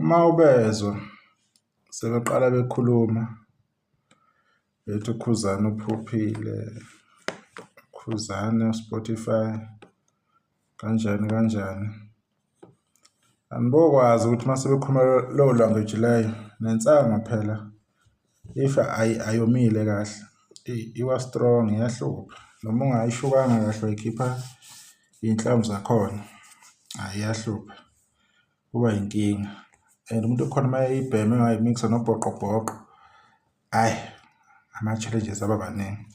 Uma ubezwa sebeqala bekhuluma bethi uKhuzani uphuphile, uKhuzani u-Spotify kanjani kanjani. Anibokwazi ukuthi uma sebekhuluma lowo language leyo nensangu phela if ayomile kahle iba strong iyahlupha noma ungayishukanga kahle wayikhipha iy'nhlamvu zakhona, hhayi iyahlupha kuba yinkinga and umuntu okhona uma eyibheme wayimikisa nobhoqobhoqo, hhayi ama-challenges aba baningi.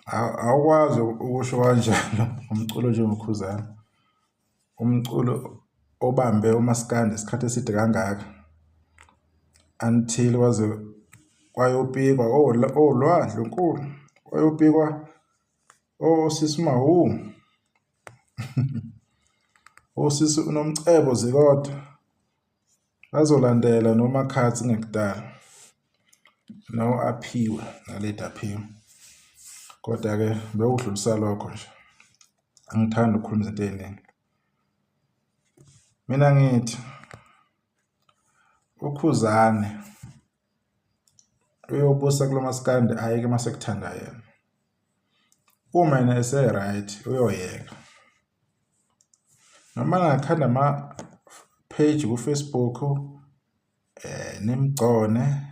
Awukwazi ukusho kanjalo ngomculo onjengoKhuzani, umculo obambe umaskandi isikhathi eside kangaka until kwaze kwayopikwa olwandle olunkulu, kwayopikwa osisi Mawhoo, osisi uNomcebo Zikode. Bazolandela noMakhadzi kungekudala no-Aphiwe noLady Aphiwe. Koda-ke bewudlulisa lokho nje, angithandi ukukhuluma izinto ey'ningi. Mina ngithi uKhuzani uyobusa kulo maskandi ayeke uma sekuthanda yena. Uma yena ese-right uyoyeka. Noma ningakhanda ama-page ku-Facebook nimgcone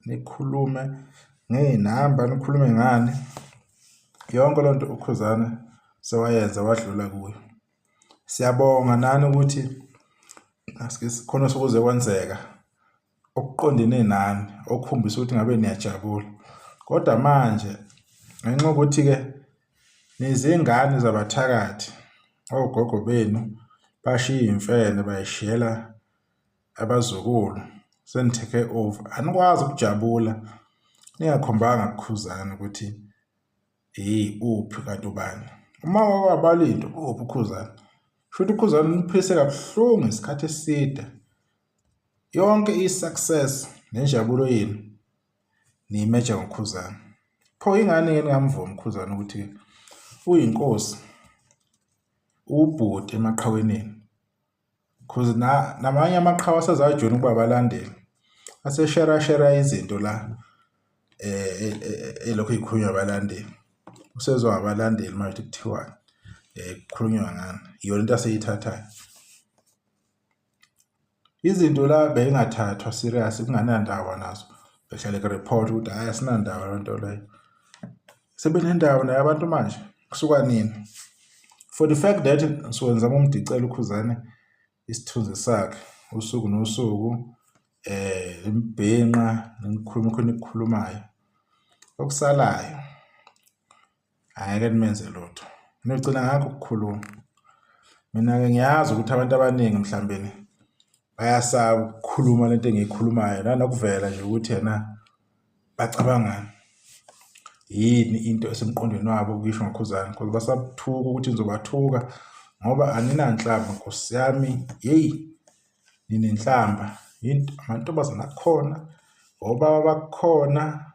nikhulume ngey'namba nikhulume ngani, yonke loo nto uKhuzani sewayenza wadlula kuyo. Siyabonga nani ukuthi khona sekuze kwenzeka. Okuqondene nani okukhombisa ukuthi ngabe niyajabula. Kodwa manje ngenxa yokuthi-ke nizingane zabathakathi, ogogo benu bashiya iy'mfene bay'shiyela abazukulu seni-take over, anikwazi ukujabula ningakhombanga kuKhuzani ukuthi hheyi uphi kanti ubani. Uma wabala into uphi uKhuzani, shuthi uKhuzani uniphilise kabuhlungu isikhathi eside. Yonke i-success nenjabulo yenu niyimeja ngoKhuzani. Pho ingani-ke ningamvumi uKhuzani ukuthi uyinkosi, uwubhuti emaqhaweni enu? Cause namanye amaqhawe asaze ajoyina ukuba abalandeli, aseshera shera izinto la elokhu y'khulunywa abalandeli. Usezwa ngabalandeli manje ukuthi kuthiwani, kukhulunywa ngani, iyona into aseyithathayo. Izinto la beyingathathwa serious kunganandaba nazo behlale ku-report ukuthi hhayi asinandaba leyo nto leyo. Sebenendaba naye abantu manje kusuka nini? For the fact that ngisuke ngizama ukumdicela uKhuzani isithunzi sakhe usuku nosuku imibhinqa ngikhulume khona ekukhulumayo okusalayo. Angeke nimenze lutho. Niyogcina ngakho ukukhuluma. Mina-ke ngiyazi ukuthi abantu abaningi mhlawumbeni bayasaba ukukhuluma lento engiyikhulumayo nanokuvela nje ukuthi yena bacabangani. Yini into esemqondweni wabo ukuyisho ngoKhuzani because basathuka ukuthi nizobathuka ngoba aninanhlamba Nkosi yami, yeyi ninenhlamba. Yini amantombazane akhona, obaba bakhona.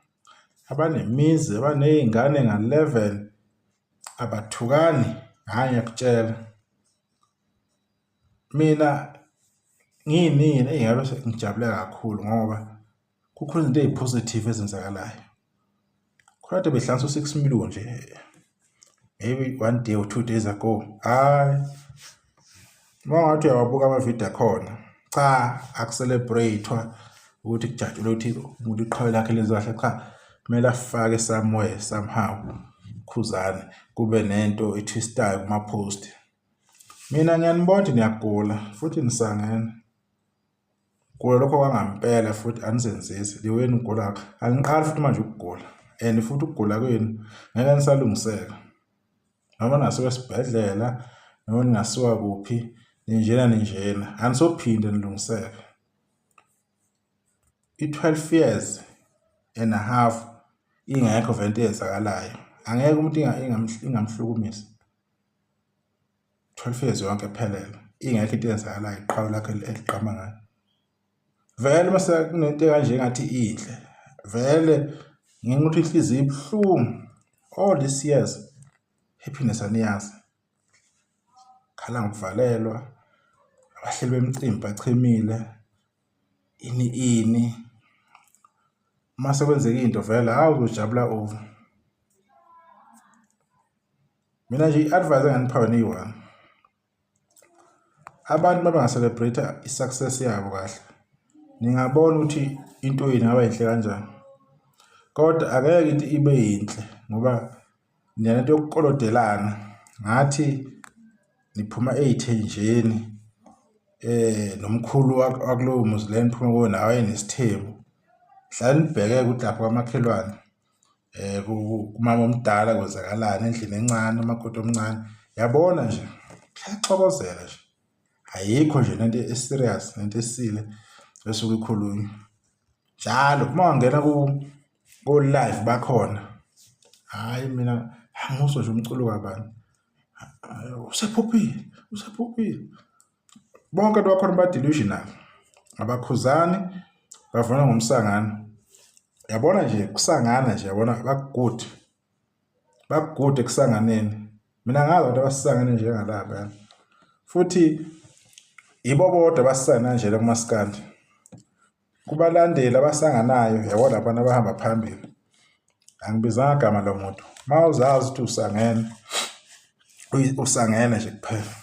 Abanemizi, abaney'ngane nga-eleven abathukani, hhayi ngiyakutshela. Mina ngiyinina eyi ngabe ngijabule kakhulu ngoba kukhona izinto eyi-positive ezenzakalayo. Khona kade behlanganisa u-six million nje maybe one day or 2 days ago, hhayi uma ungathi uyawabuka amavidiyo akhona, cha aku-celebrate-wa ukuthi kujatshulwe ukuthi umuntu iqhawe lakhe lenze kahle, cha kumele afake somewhere somehow Khuzani kube nento e-twist-ayo kuma-post. Mina ngiyanibona ukuthi niyagula futhi nisangene. Gula lokho kwangampela futhi anizenzisi the way nigula aniqali futhi manje ukugula and futhi ukugula kwenu ngeke nisalungiseka. Noma ningasiwa esibhedlela noma ningasiwa kuphi ninjena ninjena anisophinde nilungiseke. I-12 years and a half ingekho vele into eyenzakalayo angeke umuntu ingamhlukumezi. 12 years yonke ephelele ingekho into eyenzakalayo iqhawe lakho eliqhama ngayo. Vele uma sekunento ekanje engathi inhle vele ngenxa yokuthi inhliziyo ibuhlungu all these years happiness aniyazi. Khala ngokuvalelwa, Abahleli bemicimbi bachemile, ini ini. Uma sekwenzeka into vele hawu uzojabula over. Mina nje i-advice enganipha yona iyi-one. Abantu uma banga-celebrate i-success yabo kahle, ningabona ukuthi into yenu ingaba yinhle kanjani. Kodwa angeke into ibe yinhle ngoba ninento yokukolodelana ngathi niphuma ey'thenjeni nomkhulu wakulowo muzi le eniphuma kuwo naye wayenesithembu. Hlale nibheke-ke ukuthi lapha kwamakhelwane kumama omdala kwenzakalani endlini encane umakoti omncane yabona nje kuyaxokozela nje ayikho nje nento e-serious nento esile esuke ikhulunywa njalo uma ungena ko-live bakhona hhayi mina angizwa nje umculo kabani usephuphile usephuphile Bonke abantu bakhona ba-delusional, abakhuzani, bavuna ngomsangano. Yabona nje kusangana nje yabona baku-good, baku-good ekusanganeni. Mina angazi abantu abasangene njengalaba futhi yibo bodwa abasangene kanjena kumaskandi. Kubalandeli abasanganayo yabo labana abahamba phambili. Angibizanga gama lomuntu. Uma uzazi ukuthi usangene, usangene nje kuphela.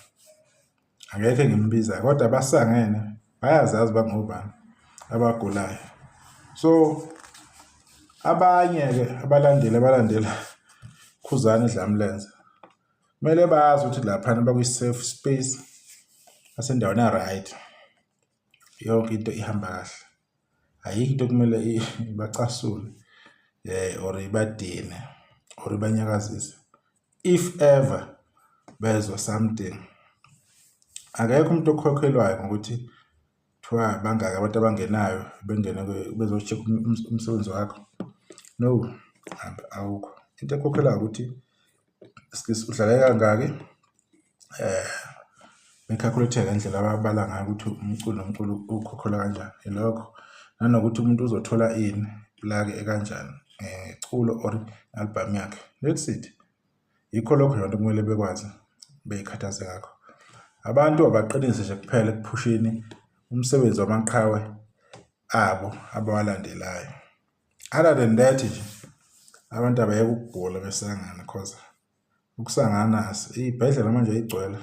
Angekho engimbizayo kodwa abasangene bayazazi bangobani abagulayo. So abanye-ke abalandeli abalandela Khuzani Dlamlenze kumele bazi ukuthi laphana bakwi-safe space basendaweni e-right. Yonke into ihamba kahle. Ayikho into ekumele ibacasule or ibadine or ibanyakazise. If ever bezwa something, akekho umuntu okhokhelwayo ngokuthi kuthiwa bangaki abantu abangenayo bengene bezo-check-a umsebenzi wakho. No, awukho. Into ekhokhelwayo ukuthi udlale kangaki be-calculate ngendlela ababala ngayo ukuthi umculo nomculo ukhokhelwa kanjani, ilokho. Nanokuthi umuntu uzothola ini plaki ekanjani ngeculo or i-album yakhe, that's it. Yikho lokho nje abantu okumele bekwazi bey'khathaze ngakho. Abantu abaqinise nje kuphela ekuphusheni umsebenzi wamaqhawe abo abawalandelayo. Other than that nje abantu abayeke ukugula besangana cause ukusangana iy'bhedlela manje y'gcwele.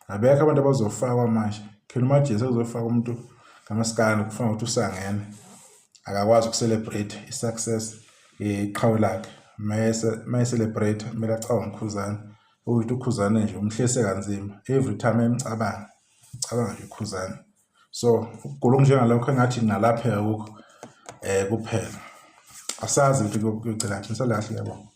Abekho abantu abazofakwa manje, can you imagine sekuzofakwa umuntu kamaskandi kufana nokuthi usangene akakwazi uku-celebrate i-success yeqhawe lakhe. Uma e-celebrate kumele acabange uKhuzani, ukuthi uKhuzani nje umhlise kanzima every time emcabanga, ucabanga nje uKhuzani. So ukugula okunjengalokho engathi kungalapheka kukho kuphela. Asazi ukuthi kuyogcinaphi, nisale kahle, ngiyabonga.